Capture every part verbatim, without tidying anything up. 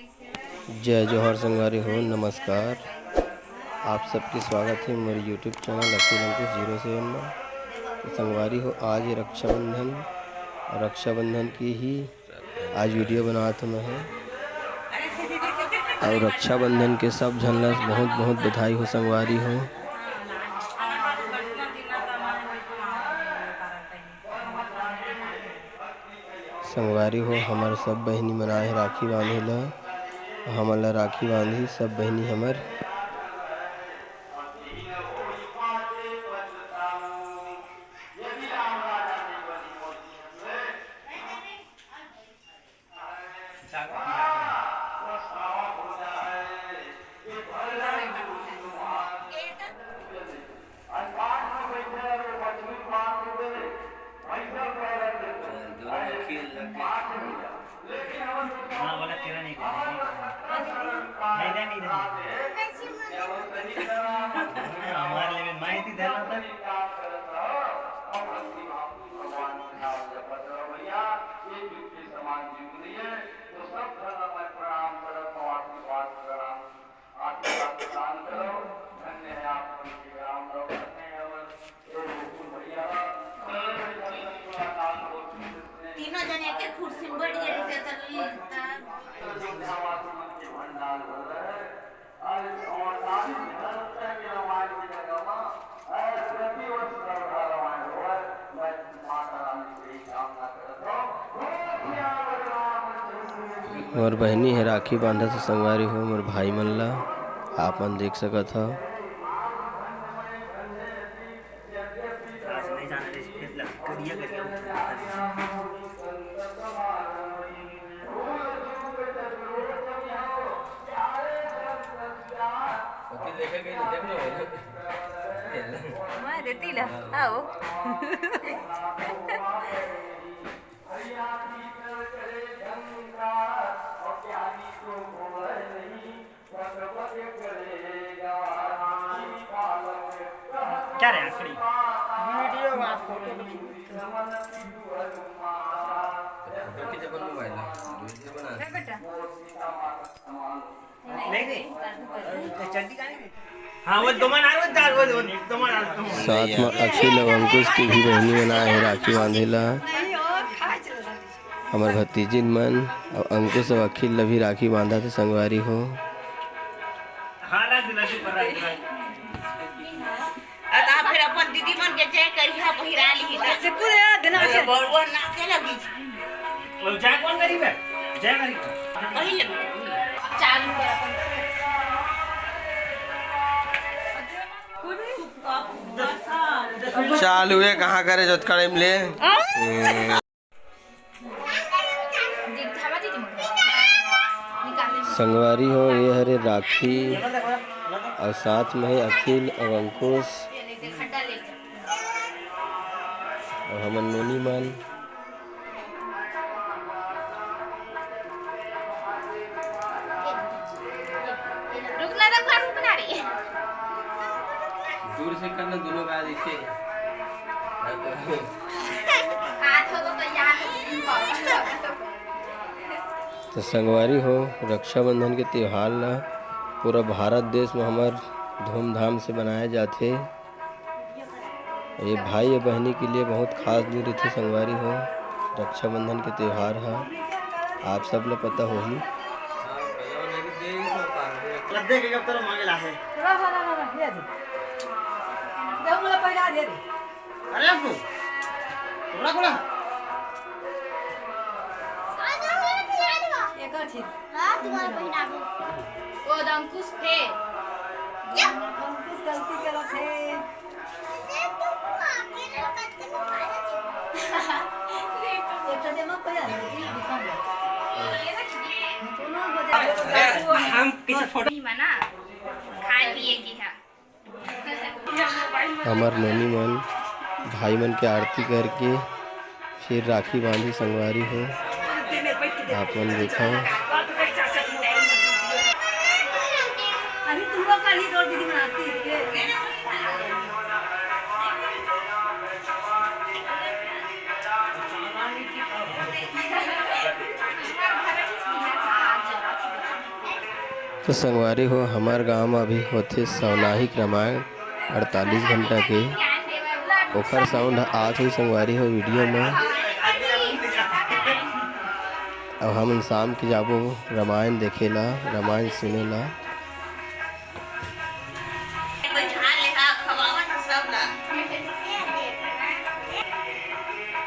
जय जोहार संगवारी हो, नमस्कार। आप सबके स्वागत हे मोर YouTube चैनल अखिल अंकुश जीरो सेवन में। तो संगवारी हो, आज रक्षाबंधन, और रक्षाबंधन की ही आज वीडियो बनात हँव मैं ह। और रक्षाबंधन के सब झन ला बहुत बहुत बधाई हो संगवारी हो। संगवारी हो, हमर सब बहिनी मन आए हे राखी बांधे ला। हमन ला राखी बांधही सब बहिनी हमर। हाँ, बोला तेरा नहीं, नहीं, नहीं, नहीं, नहीं। हमारे लिए मैं इतनी देर आता। तीनों जन एके कुर्सी में बैठ गए रहिते त, त मोर बहिनी ह राखी बांधत हे संगवारी हो, मोर भाई मन ला आप मन देख सकत हव। मैं देती ला, आओ। क्या रे आखिरी? वीडियो बात फोटो तो खींच। फोटो खींच अपन मोबाइल में, वीडियो बना। बेटा। नहीं, नहीं। तो चड्डी काहे नहीं? हाँ, वो दो मन आ रहे, वो दो मन आ रहे, दो मन। साथ में अखिल और अंकुश की भी बहिनी मन आए हे राखी बांधे ला। हमर भतीजिन मन और अंकुश और अखिल ला भी राखी बांधत हे संगवारी हो। हाँ, राजू, राजू, राजू, राजू। आ, त आप फिर अपन दीदी मन के जय करिहा, पहिरा लिही ना। से पूरे याद देना अरे, बच्चा। बड़ुआ ना के लगी। और जय कौन करी बे? जय करी। कही ले। चालू कर अपन। चालू हे, कहाँ करे जोत कड़े मिले? आ? संगवारी हो, ये हरे राखी और साथ में हे अखिल और अंकुश और हमन नोनी मन। रुक ना, रुक ना, रुक ना रे। दूर से करना दोनों का ऐसे। हाथ हो तो तैयार हो। तो संगवारी हो, रक्षाबंधन के त्योहार ला पूरा भारत देश में हमर धूमधाम से मनाया जाथे। ये भाई या बहिनी के लिए बहुत खास दिन रहिथे संगवारी हो, रक्षाबंधन के त्योहार ह, आप सब ल पता होही। अरे अब तू थोड़ा, थोड़ा। एकर ठीक। हाँ, तुम्हारा बहिन आगे। ओ, अंकुश थे। अंकुश गलती करत हे। हम किसी फोटो नहीं बना, खाए पिए की है। हमर नोनी मन भाई मन के आरती करके फिर राखी बांधी संगवारी हो। आप मन देखव। अभी तुम लोग का ही रोड दीदी बनाती है। तो संगवारी हो, हमर गांव म अभी होथे सौनाहिक रामायण अड़तालीस घंटा के, ओखर sound ह आत होही संगवारी हो video म। अब हमन शाम के जाबो रामायण देखे ला, रामायण सुने ला।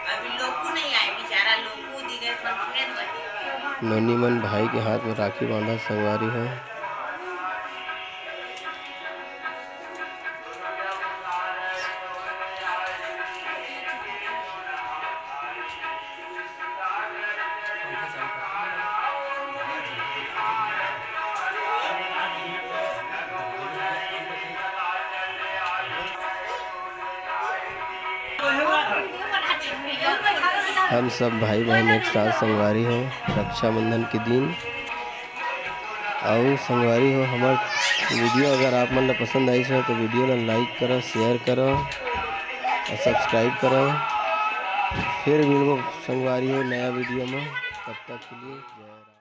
अभी लोकू नहीं आए बेचारा, लोकू दिनेश मन खेत बने। नोनी मन भाई के हाथ में राखी बांधत संगवारी हो। हम सब भाई बहन एक साथ संगवारी हो रक्षाबंधन के दिन। अउ संगवारी हो, हमर video अगर आप मन ला पसंद आइस हो तो video ला like करो, share करो और subscribe करो। फिर मिलबो संगवारी हो नया video में, तब तक के लिए जय राम।